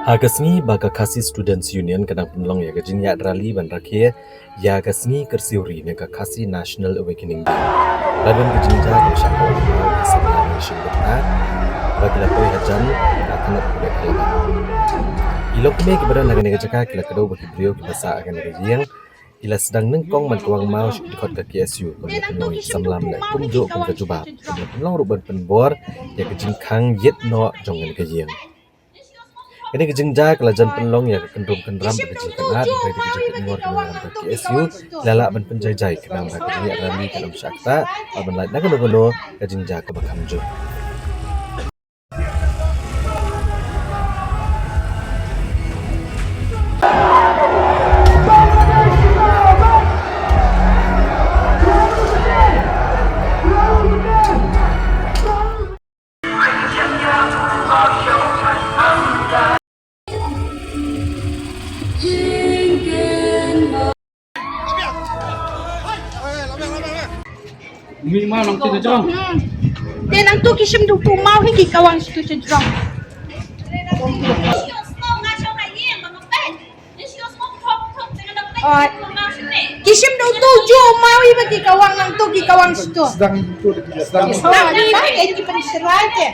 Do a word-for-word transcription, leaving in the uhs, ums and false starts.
Ha ka sngi ba ka Khasi Students Union ka dang pynlong ïa ka jingïaid rally ban rakhe ïa ka sngi kyrsiew ri ne ka Khasi National Awakening Day. La don ka jingjia kaba shah kawang ka samla nongshim bynta ba ki la poi hajan ka tnat pdeng ka laban. Ki longkmie kiba don ha kane ka jaka ki la kdew ba ki briew kiba sah ha kane ka ïing ki la sdang nyngkong ban kawang maw sha ki dkhot ka K S U, kaba la pynlong ïa ki samla mynne kumjuh kum ka jubab, kaba la pynlong ruh ban pynbor ïa ka jingkhang ïit noh jong kane ka ïing. Kane ka jingjia ka la jan pynlong ïa ka kyndrum kyndram bad ka jingkynad, hynrei da ka jingpynïaid ka nongïalam ka K S U, ki la lah ban pynjai jai khnang ba ka jingïaid rally kan ym shah ktah bad ban lait na kano kano ka jingjia kaba kham jur. Mih maw nangtu ka jrong. Hmm. Te nangtu ki shim da utu u maw hi ki kawang shatu sha jrong. Oh. Ki shim da utu u juh u maw hi ba ki kawang nangtu ki kawang shatu. Sdang utu, sdang. Sdang ni ba ki pynshrai te.